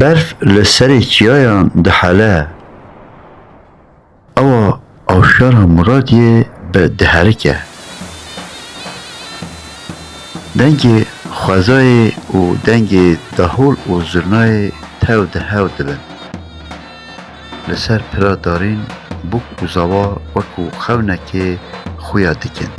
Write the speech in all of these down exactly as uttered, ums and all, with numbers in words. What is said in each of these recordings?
Berf li serê çiyayan dihele. Ewa awşara Muradiyê bi diherike. Dengê xwezayê û dengê dahol û zurnayê tev di hev dibin. Li ser pira darîn bûk û zava wekû xewnekê xuya dikin.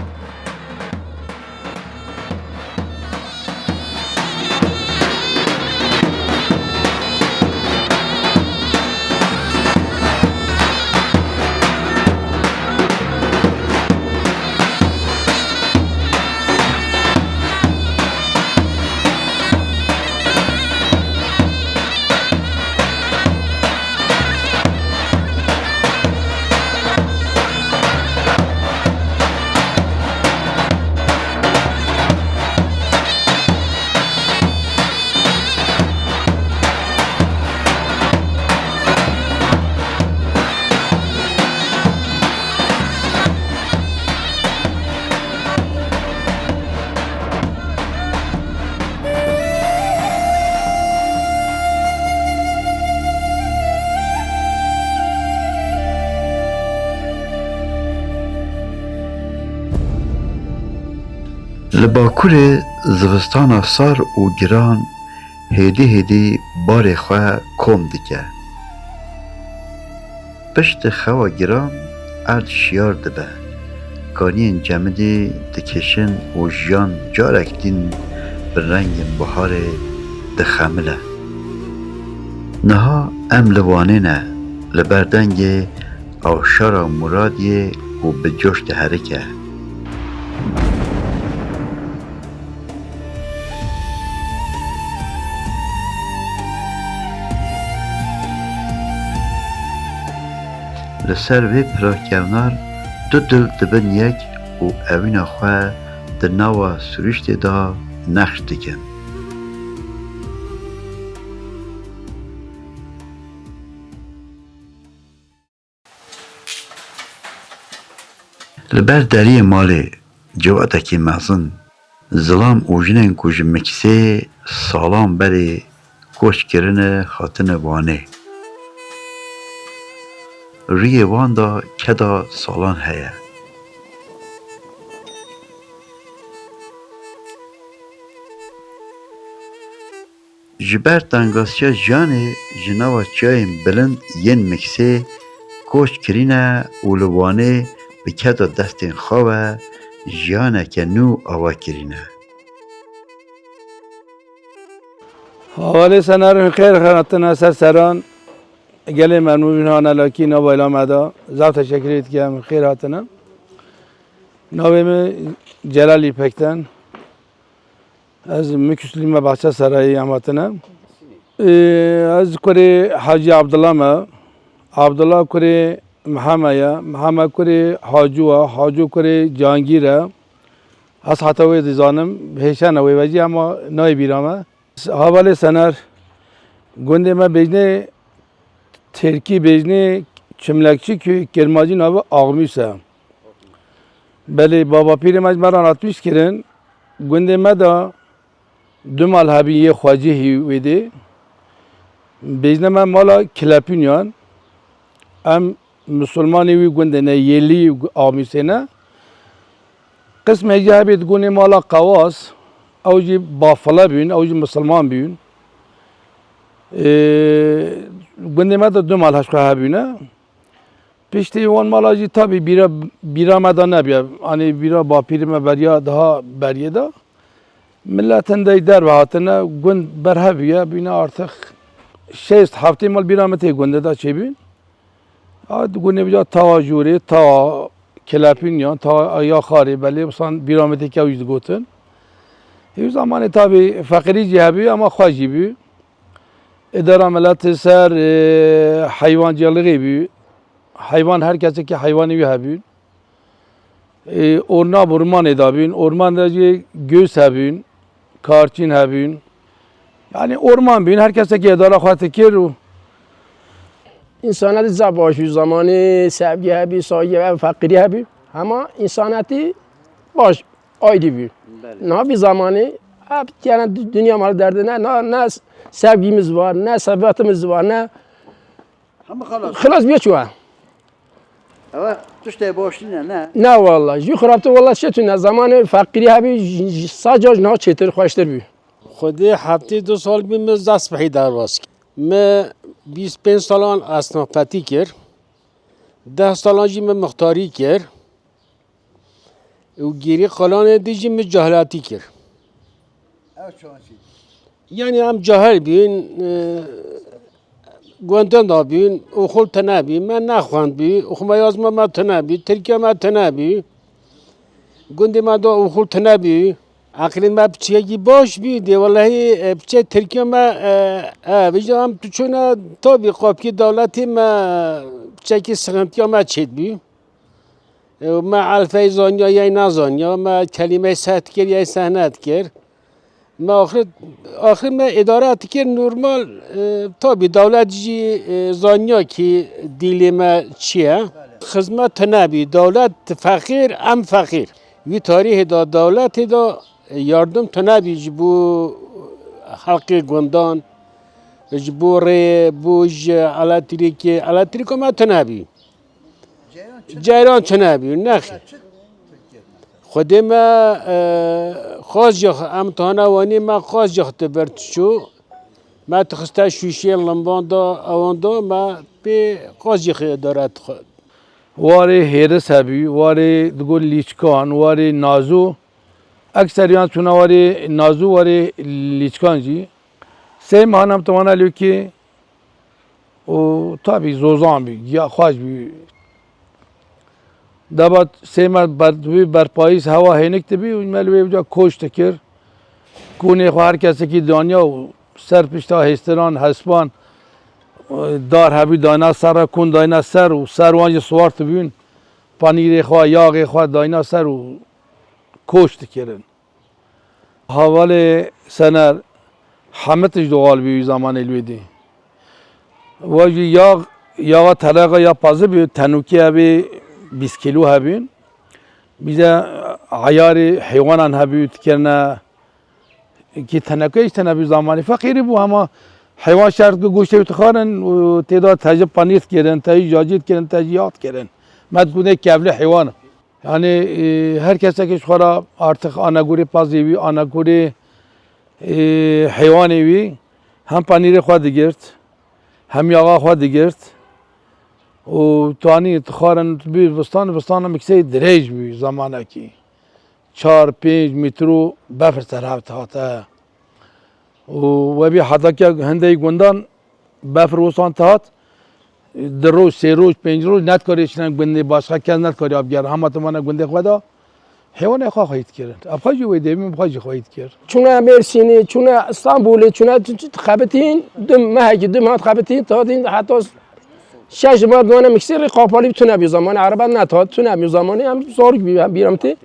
Li Bakurê zivistana sar û giran hêdî hêdî barê xwe kom dike. Piştî xewa giran erd şiyar dibe. Kaniyên cemidî dikişin û jiyan carek din bi rengên biharê dixemile. Niha em li Wanê ne, li ber dengê awşara Muradiyê û bi coş diherike. Li ser vê pira kevnar du dil dibin yek û evîna xwe di nava siruştê de nexş dikin. Li ber deriyê malê ciwatekî mezin, zilam û jinên ku ji Miksê salan berê koç kirine hatine Wanê. Rûyê wan de keda salan heye. Ji ber tengasiya jiyanê ji nava çiyayên bilind yên Miksê koç kirîne û li Wanê bi keda destên xwe ve jiyaneke nû ava kirîne. Hevalê Sener, xêr hatine ser seran. Gelê memnûn hane lakî nava îla me de. Zaf teşekkür dikim, xêr hatine. Navê min Celal Îpekten. Ez Mikuslî me Bahçesarayê em hatine. Ee, ez kurê Hacî Abdullah me. Abdullah kurê Mihame ye. Mihame kurê Hacu e. Hacu kurê Cangîr e. Ez heta wê dizanim. Hêşene wê vecî ama nayê bîra me. Havalê Sener, gundê me bêjnê Tirkî bêjnê Çimlekçi köyü, Kirmancî navê Axmîs e. Belê, baba pîrê me ji me re anlatmîş kirin, gundê me de du mal hebî yê xwecihî wê dê. Bêjne me mala Kilepûnyan. Em misilmanê wî gundê ne, yêlî Axmîsê ne. Qismê jî hebî digûnê mala Qewas, ew jî bafile bûn, ew jî misilman bûn. Ê, gundê me de du mal heşka hebûne. Piştî wan mala jî tabî bîra, bîra me de nebiye. Anî bîra bapîrê me beriya daha beriyê de. Milet hindey derve hatine, gund berhev bûye, bûne artık şêst heftê mal bîra me tê gundê de çêbûn. A, di gundê bica tawa jûrê, tawa Kilepûnyan, tawa ya Xarê, belê bisan bîra me tê kew jî digotin. Hêv zamanê tabî feqîrî jî hebû, ama xwe jî bû. Îdara miletê ser, e, heywancîlixê bû. Heywan, her kesekî heywanê wî hebûn. Ê, orna bi ormanê dabîn. Orman de jî göz hebîn, karçîn hebîn. Yani orman bîn, her kesekî edara xwe dikir û Însanetî zaf baş bû, zamanî sevgî hebî, saygî hebî, feqîrî hebî. Hema însanetî baş, aydî bû. Belê. Niha vî zamanî Hep yani dü-, dünya malı derdine, ne, ne sevgimiz var, ne sebatımız var, ne Hemî xelas. Xelas bîye çûye. Ewe tiştê baş nîne, ne? Ne walla. Jî xirabtir walla çê tune. Zamanê feqîrî hebî, j-, j-, saca ji niha çêtir, xweştir bî. Xwedê heftê du sal bî min zespehî derbas kir. Me bîst pênc salan esnafetî kir. Deh salan jî me mixtarî kir. Û gêrî qalanê dî jî min cahlatî kir. Ew çawa çî? Yani em cahil bîn, e, gundên de bîn, oxul tune bî, me nexwend bî, oxuma yazma me tune bî, Tirkiye me tune bî. Gundê me de oxul tune bî. Eqilê me piçekî baş bî, dê welehî, e, piçê Tirkiye me, e, e, vêca em tu çûne tabî qapkî dewletê me piçekî sıkıntıya me çêt bî. E, me elfey zanya, yey nezanya, me kelîmey seh dikir, yey seh nedikir. Me axir, axir me îdare dikir normal, e, tabî dewlet jî, e, zanya kî dîlê me çi ye. Xizmet tune bî, dewlet feqîr, em feqîr. Wî tarîhê de dewletê de yardim tune bî ji bo xelkê gundan, ji bo rê, bo ji elektrîkê, elektrîka me tune bî. Ceyran çi? Ceyran çi nebî, nexê. Çi? Xwedê me, e, xwaz jî, em tane wanî me xwaz jî xite ber çû. Me tixiste şûşê limban da, ewan da, me pê xwaz jî xê dare dixwe. Warê hêris hebî, warê digot lîçkan, warê nazû. Ekseriyan çûna warê nazû, warê lîçkan jî. Sey mehan em wana lûkê û tabî zozan bî, giya xweş bî. Deba sê me ber, wî berpayîz hewa hênik dibî û me li wê uca koç dikir. Kûnê xwe her kesekî daniya û ser pişta hêstiran, hespan, dar hebî dayna ser re, kûn dayna ser û ser wan jî siwar dibûn. Panîrê xwe, yaxê xwe dayna ser û koç dikirin. Hevalê Sener heme tişt doğal bî wî zamanê li wê dî. Wa jî yax, yaxa telexa ya pazî bî, tenûkê hebî bîst kîlo hebîn. Bize eyarê heywanan hebî dikirine, ki teneke îşte nebî zamanê feqîrî bû, hema heywan şert ku goştê wî dixwarin û têda tejî panîr dikirin, tejî cacî dikirin, tejî yax dikirin. Me digotin kevlê heywan. Yani, e, her kesekî ji xwe re artık anegorê pazê wî, anegorê, e, heywanê wî hem panîrê xwe digirt, hem yaxa xwe digirt. Û tanî dixwarin bî bistan, bistana mikseyê dirêj bî zamanekî. Çar, pênc mîtro befir ser hev dihate. Û we bî heta ke hindê gundan befir wisan dihat, di roj, sê roj, pênc roj nedikare çine gundê başqa kes nedikare abgere. Hema tu mane gundê xwe de heywanê xwe xweyî dikirin. Ev xwe jî wê demî xwe jî xweyî dikir. Çûne Mêrsînê, çûne Stenbolê, çûne tu, tu, tu xebitîn, du mehekî, du meh xebitîn, dihatîn heta şeş meh dane miksê rê qapalî tune bî zamanê. Erebe nedihat, tune bî zamanê, em zarok bî, em bîra min tê.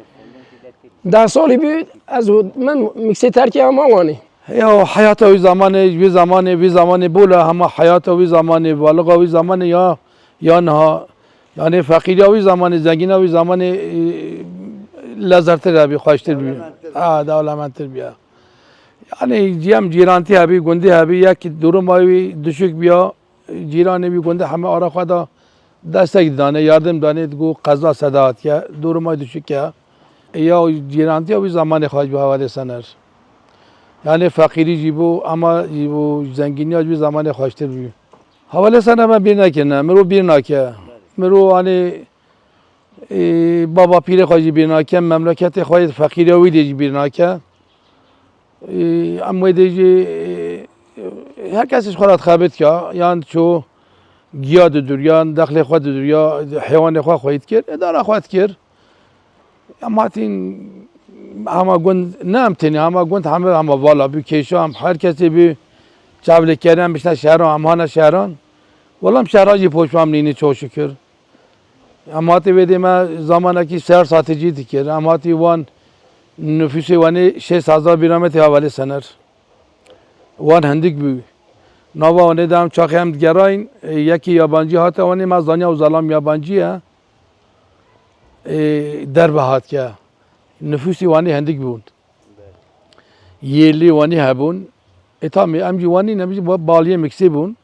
Deh salî bî, ez û min miksê terkê hema wanî. Ya heyata wî zamanê, wî zamanê, wî zamanê bola hema heyata wî zamanê, varlığa wî zamanê ya, ya niha. Yani feqîriya wî zamanê, zengîna wî zamanê, e, lezertir hebî, xweştir bî. Dewlementtir. Ha, dewlementtir bîya. Yani ciyem cîrantî hebî, gundî hebî, yek duruma wî düşük bîya. Cîranê wî gundê heme ara xwe de destek dane, yardim dane, digo qeza sede hatiye, duruma düşük e. Ya cîrantiya wî zamanê xweş bi hevalê Sener. Yani feqîrî jî bû, ama jî bû zengîniya wî zamanê xweştir bû. Hevalê Sener me bîr nekirine, mirov bîr nake. Mirov, hani, e, baba pîrê xwe jî bîr nake, memleketê xwe yê feqîriya wî dê jî bîr nake. Ê, em wê dê jî, ê, her kes ji xwe re dixebit ya, yan çû giya didur, yan dexlê xwe didur, ya heywanê xwe xweyî dikir, îdara xwe dikir. Em hatîn hema gund, ne em tenê, hema gund heme hema vala bû, kêşa em her kesê bû çavlêkeriyan bişne şehran, em hane şehran. Wela em şehra jî poşman nînî, çok şükür. Em hatî vê dê me zamanekî ser saticî dikir. Em hatî wan nüfusê Wanê şêst hezar bîra me tê hevalê Sener. Wan hindik bû. Nava Wanê de em çaxê em digerayîn, e, yekî yabancî hate Wanê, me zaniya ew zalam yabancî ye. E, derve hatike. Nüfusî Wanê hindik bûn. Yêlî wanî hebûn. E, tamî, em jî wanî ne, em jî ba-, baliyê miksî bûn.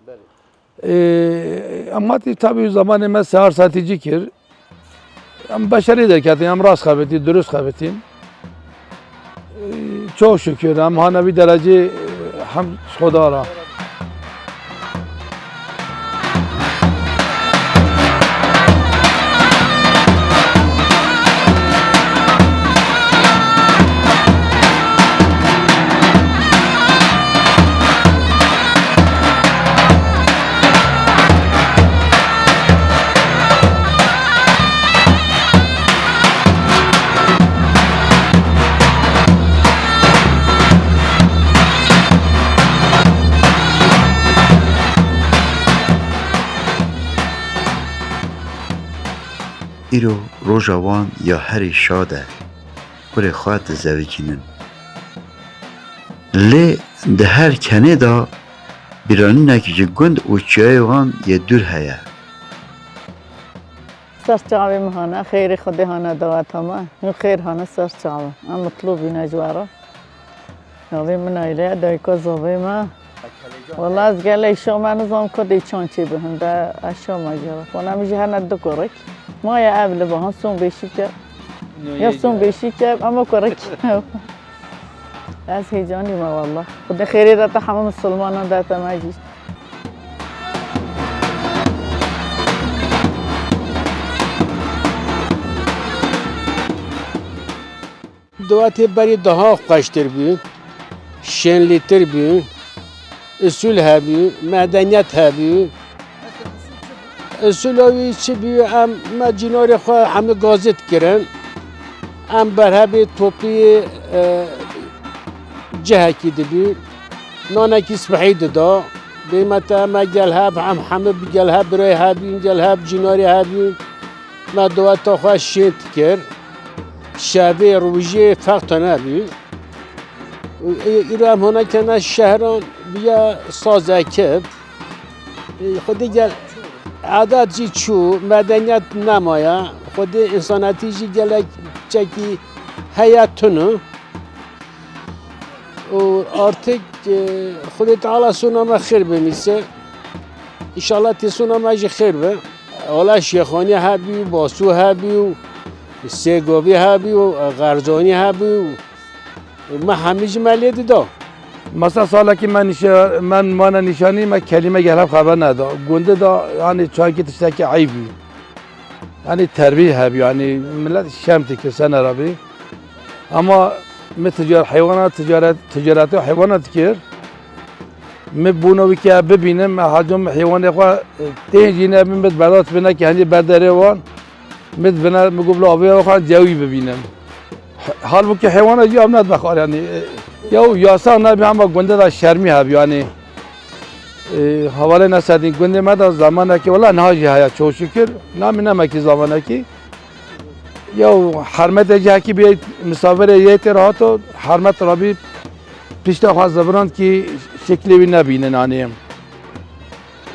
Belê. E, em hatî tabî zamanê me sehar saetî cî kir. Em beşerî derketin, em rast xebitîn, dirust xebitîn. E, çok şükür, em hane vî derecê, e, hem Xwedara. Îro roja wan ya herî şad e, kurê xwe dizewicînin. Lê di her kenê de bîranînek ji gund û çiyayê wan yê dûr heye. Ser çavê min hane, xêrê Xwedê hane daweta me. Hûn xêr hane ser çav. Em mitlûb bîne ji we re. Navê min Naîle ye, dayika zavê me. Wela ez gelek şa me nizam ku dê çan çê bihim be, ez şa me gere. Wana min jî hene du kurik. Maye ev li bahan son beşîk e. Ya son beşîk e, ama kurik. Ez heyecanlıyım ha valla. Xwedê xêrê de te hemû misilmanan de te me jî. Dewetê berî daha xweştir bû, şênlîtir bû, usul hebû, medeniyet hebû. Usula wî çi bû? Em, me cînarê xwe hemî gazê dikirin. Em berhevê topî, e, cihekî dibî. Nanekî sibehî dida. Bêmete me gel hev, em hemî bi gel hev birayê hev bûn, gel hev cînarê hev bûn. Me deweta xwe şêt kir. Şevê, rojê ferq tune bû. Û ê-, îro em hona kene şehran biya sazekip. Ê, Xwedê gel edat jî çû, medeniyet nemaye. Xwedê însanetî jî gelek çekî heye tunu. Û artık, e, Xwedê Teala sona me xêr binîse. Înşallah tê sona me jî xêr be. Wala Şêxanî hebî, Basû hebî û Sêgovî hebî û Xerzanî hebî û me hemî ji me lê dida. Mesela salekî me nîşe-, me mane nîşanî, me kelîme gel hev xeber neda. Gundê de, yanî çankî tiştekî eyb bû. Yanî terbî hebî, yanî millet şem dikir, sene rabî. Ama mi ticar-, heywana ticaret, ticaretê heywana dikir. Mi bûna wî ke bibînim, me hacom heywanê xwe, e, tên jî nebî, mi berdat bine ke henî berderê wan. Mi dibine, mi got, "Bila avê xwe cewî bibînim." Halbûkî heywana jî ev nedibe xwar, yanî, e, yew yasa nebî, hema gundê de şermî hebî, yanî, e, hevalê Nesedîn gundê me de zamanekî, wela niha jî heye, çok şükür, namî nemekî zamanekî. Yew hermetê jî hekî bê misafirê yê tê re hato, hermet rabî pişta xwe zivirand kî şeklê wî nebînin, yanî.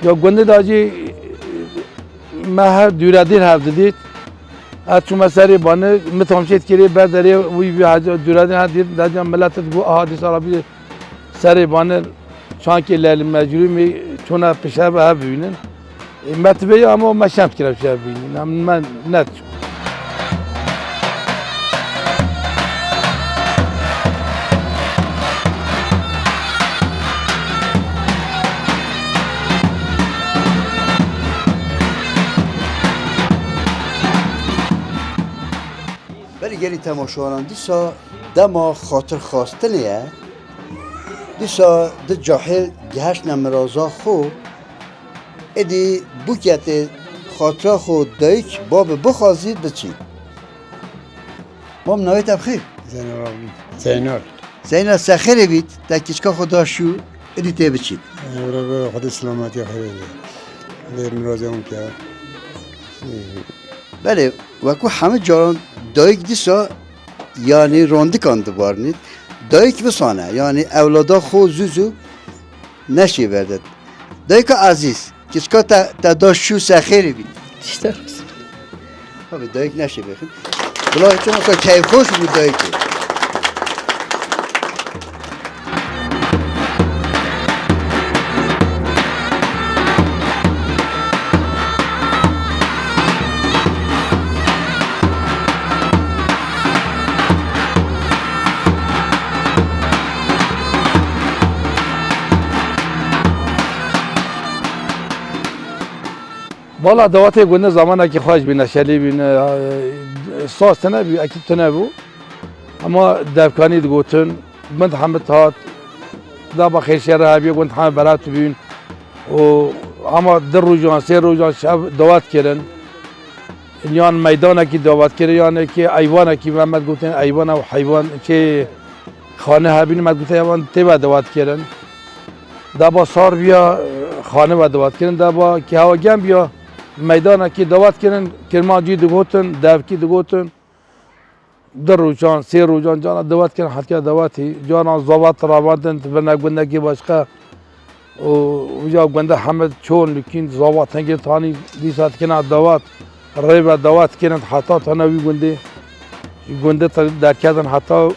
Ya gundê de jî me her dûredîr hev didît. Ez çûme serê banê, mi tamşêt kirê ber derê wî, wî hec-, dûredîr hev dît, derdiya millet digot, "Aha, dîsa rabî serê banê çankê Leyl Mecnûnî çûne pişev hev bibînin." E, me tibê ama me şem dikir pişev bibînin. Em me ne diçû. Belê gelî temaşevanan, dîsa dema xatirxwestinê ye. Dîsa di cahil gihiştine miraza xwe, êdî bûketê xatira xwe dayik, babê bixwazî biçî. Mam, navê te bi xêr? Zeynal abi. Zeynal. Zeynal, se xêrê bît, te kiçka xwe da şû, êdî tê biçît. Evra be Xwedê silametiya xêrê de. Lê min razî hûn ke. Belê, wekû hemî caran dayik dîsa, yanî randikan dibarnît. Dayik wisane, yanî ewlada xwe zû zû neşê berdin. Dayika ezîz, kiçka te, te da şû, se xêrê bît. Tişta xweş. Tabii dayik neşê bêxin. Bila çima ka keyfxweş bû dayikê. Vala dawetê gundê zamanekî xweş bî, neşelî bî, ne, e, saz tune bî, ekî tune bû. Hema devkanî digotin, gund hemit hat, daba xêrşêre hebî, gund hemî belav dibîn. Û hema di rojan, sê rojan şev dawet kirin. Yan meydanekî dawet kirin, yan ki eyvanekî, me, me digotin eyvan ew heyvan, çê xane hebîn, me digotin eyvan tê ve dawet kirin. Daba sar biya, xane ve dawet kirin, daba ki hewa germ biya, meydanekî dawet kirin, kirmancî digotin, devkî digotin. Di rojan, sê rojan cana dawet kirin, hetiya dawetî, cana zavat ravandin, vine gundekî başqa. Û uca gundê hemî çol nûkîn, zavat hingê tanî, dîsa dikine dawet, rê ve dawet kirin, heta tane wî gundê. Gundê te derketin heta,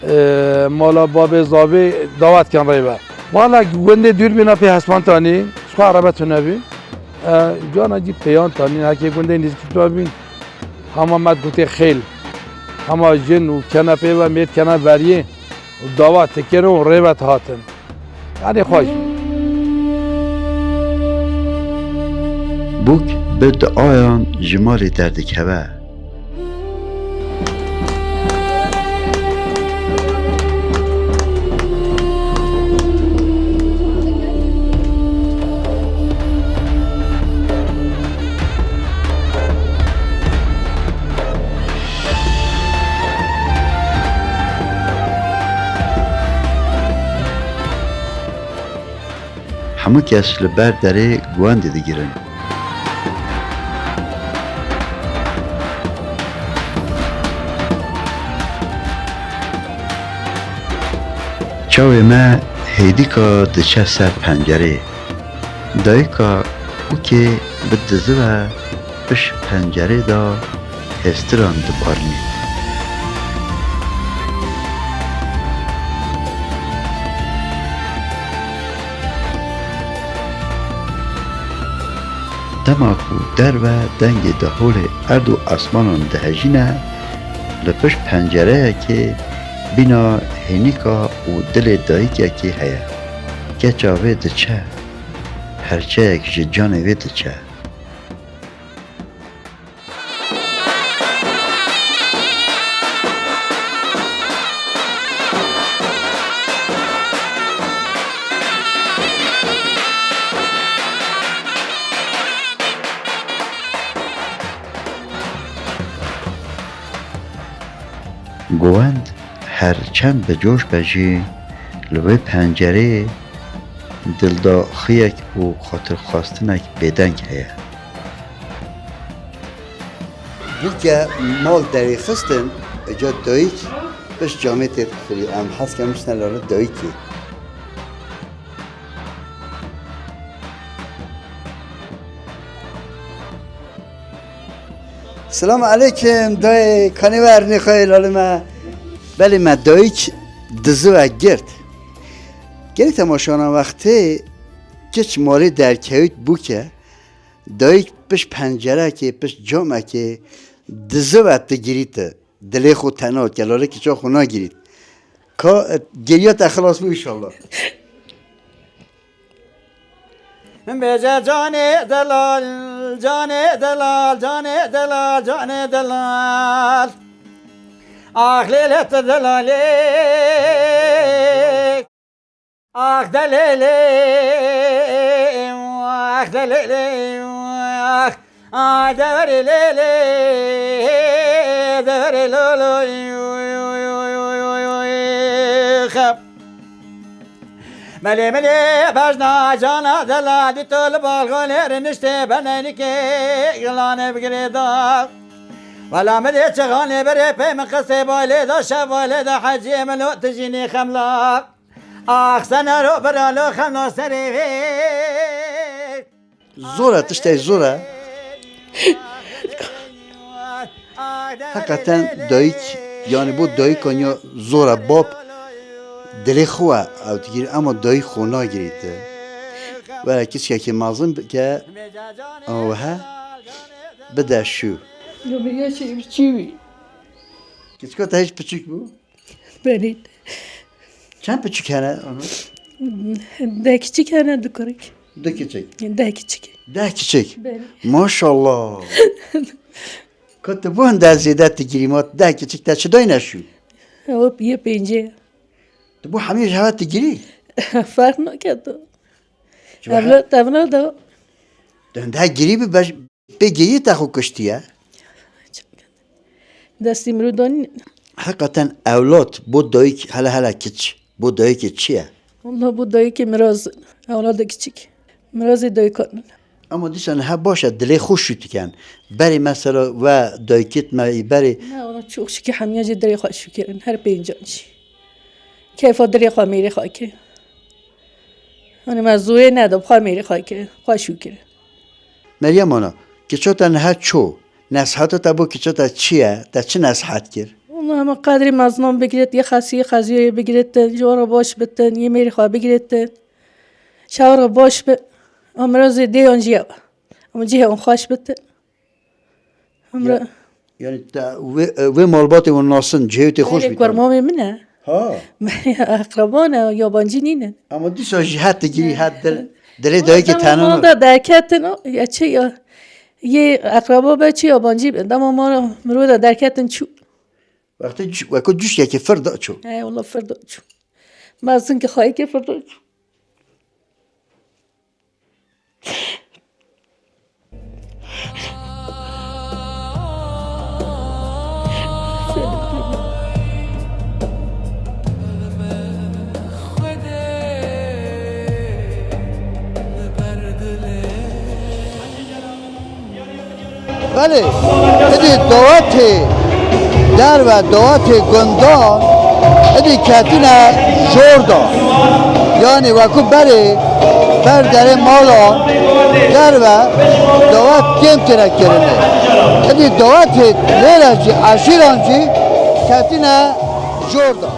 e, mala babê zavê dawet kirin rê ve. Vala gundê dûr bîna pê hespantanî, ji xwe erebe tune bî. E, cana cî pêyan tanî, hekê gundê nêzîkî tune bîn. Hema me digotê xêl. Hema jin û kene pê ve, mêr kene veriyê û dawet dikirin û rê ve dihatin. Yanî xweş. Bûk bi duayan ji malê derdikeve. Hemû kes li ber derê guwendê digirin. Çavê me hêdîka diçe ser pencerê. Dayika Bûkê bi dizive piş pencerê de hêstiran dibarînît. Dema ku derve dengê deholê erd û esmanan dihejîne, li pişt pencereyekê bîna hênîka û dilê dayikekê heye. Keça vê diçe, herçeyek ji canê vê diçe. Govend her çend bi coş be jî, li wê pencereyê dildaxiyek û xatirxwestinek bêdeng heye. Bûke mal derêxistin, îca dayik pişt camê tê dixurî. Em hez kem biçine lalê dayikê. Selam eleykum dayê, kanê we ernê xwe lalê me. Belê me dayik dizive girt. Gelî temaşana wextê kiç malê derkewît bûke, dayik pişt pencerekê, pişt camekê dizive digirîte. Dilê xwe tena, kelalê kiça xwe nagirît. Ka, e, geriya te xilas bû înşallah. Min bêje canê delal, canê delal, canê delal, canê delal. Ax lêle tu delalê. Ax delêlê, ax delêlê, ax, a deverê lêlê, deverê lolo, xem. Belê min ê bejna cana dela, dîto li balxonê riniştê beneynikê, gilanê bigirê da. Wela min dê çixanê birê pey min qisê balê da, şevalê da heciyê min o tijînî xemla. Ax senero biralo xemla serê vê. Zor e, tiştê zor e. Heqeten dayik, yani bo dayikan ya zor e, bab dilê xwe e, ew digir, ama dayik xwe nagirît. Were kiskekê mezin bike, ew he, bide şû. Yo, bir yaş bir çiğ bir. Kiçka te hiç piçik bû? Belê. Çend piçik hene? Deh kiçik hene, du kurik. Du kiçik. Deh kiçik. Deh kiçik. Belê. Maşallah. Ka tu bo hinde zêde tu girî ma deh kiçik te çi dayne şû? Ew yê pêncê. Tu bo hemî ji hewe tu girî? Ferq nake tu. Ji we he- Evlad, evlad de. Tu hinde girî bi bej-, pê girî te xwe kuştiye. Destî mirû danî. Heqeten ewlad bo dayik hele hele kiç. Bo dayikê çi ye? Walla bo dayikê miraz. Ewlada kiçik. Mirazê dayikan. Ama dîsa niha baş e, dilê xwe şût dikin. Berê mesela we dayikêt me ê berê. Ne, wala çok şükür hemiya jî dilê xwe şû kirin. Her pêncan jî. Keyfa dilê xwe mêrê xwe kir. Hani me zorê neda, xwe mêrê xwe kir. Xwe şû kir. Meryem ana, kiça te niha ço? Nesiheta te bo kiça te çi ye? Te çi nesihet kir? Wala hema qedrê mezinan bigirêt, yê xesî, yê xeziyê bigirêtin, ji wan re baş bitin, yê mêrê xwe bigirêtin. Çawa re baş bi. Amra zêdeyan jî ew. Ama cihê wan xweş bitin. Amra Ya-, yani te wê, wê malbatê wan nasin, cihê tê xweş Erê bîtin. Kurmamê min e. Ha. Eqreba ne, yabancî nînin. Ama dîsa jî het digirî, het dil, dilê dayikê Ama tena. Manda derketin o, ya çi ya. Yê eqreba be çi yabancî be. Dema ma mirov da derketin çû. Wextê cû-, weko cûşkekê fir da çû. He, wala fir da çû. Mezin ki xayikê fir da çû. Belê, êdî dawetê derve, dawetê gundan, êdî ketine jor da. Yanî wekû berê, ber derê mala derve dawet kêm têne kirinê. Êdî dawetê lêre jî, eşîran jî ketine jor da.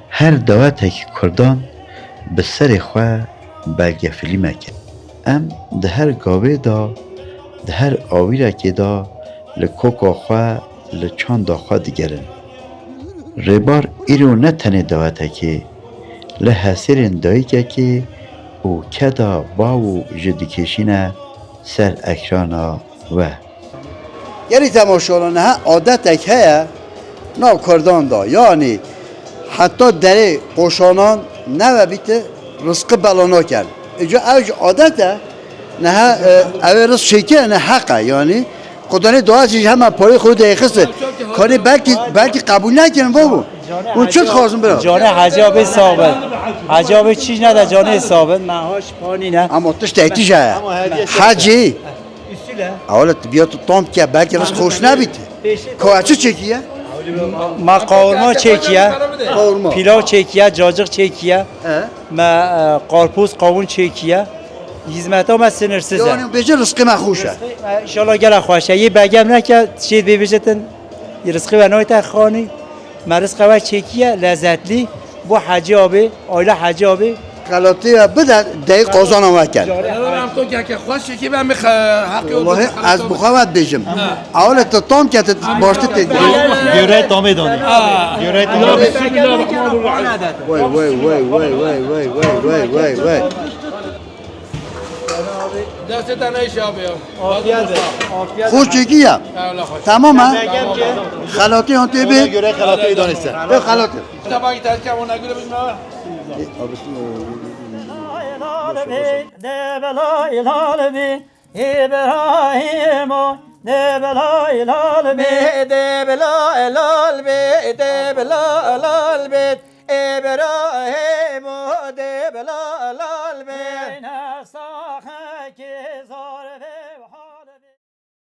Her dawetek kurdan bi serê xwe belgefilîmek e. Em di her gavê de, di her awîrekê de li koka xwe, li çanda xwe digerin. Rêbar îro ne tenê dawetekê, li hesêrên dayikekê û keda baw û jî dikêşîne ser ekrana we. Gelî temaşevanan, niha adetek heye nav kurdan de, yanî heta derê qoşanan neve bîte rizqî bela nakin. Îca ew jî adet e, niha, e, ew ê rizq çêkiye, ne heq e, yanî Xudanê dua jî hema parê xwe de xiste. Kanî belkî, belkî qebûl nekin, babo. Hûn çi dixwazin bira? Canê Hecî abê sax bin. Hecî abê çîj nede, canê sax bin. Me haş panî ne. Ama tiştek tije ye. Hecî. Üstüle. Awle tu biya tu tam ke belki rizq hoş nebit. Ko çi çekiye? Ma kavurma çekiye. Kavurma. Pilav çekiye, cacık çekiye. He. Me, e, karpuz, kavun çekiye. Hizmeta me sınırsız e. Yani bêje rizqê me xweş e. Rizqê me inşallah gelek xweş e. Yê begem neke, şêt bê bêjetin, rizqê we nayte xanî. Me rizqê we çekiye, lezzetlî. Bu Hecî abi, aile Hecî abi. Xelatê we bide, dey qozana we ken. Em to keke xweş çekî, em xwe heqê Wallahî ez bi xwe ve dibêjim. Awle tu tam ke tu baştî tê. Göre tamê danî. Göre tamê. Vay, vay, vay. Destê te neyşe abi ya. Afiyet olsun. Afiyet olsun. Xweş çekî ya. Eyvallah, xweş. Tamam ha. Begem ki. Xelatê hon tê bê. Ona göre xelatê danî se. Yo, xelatê. Tabakî terke ona göre bizim ha. Debela ilal bi, İbrahimo, debela ilal bi, debela ilal bi, debela ilal bi, İbrahimo, debela ilal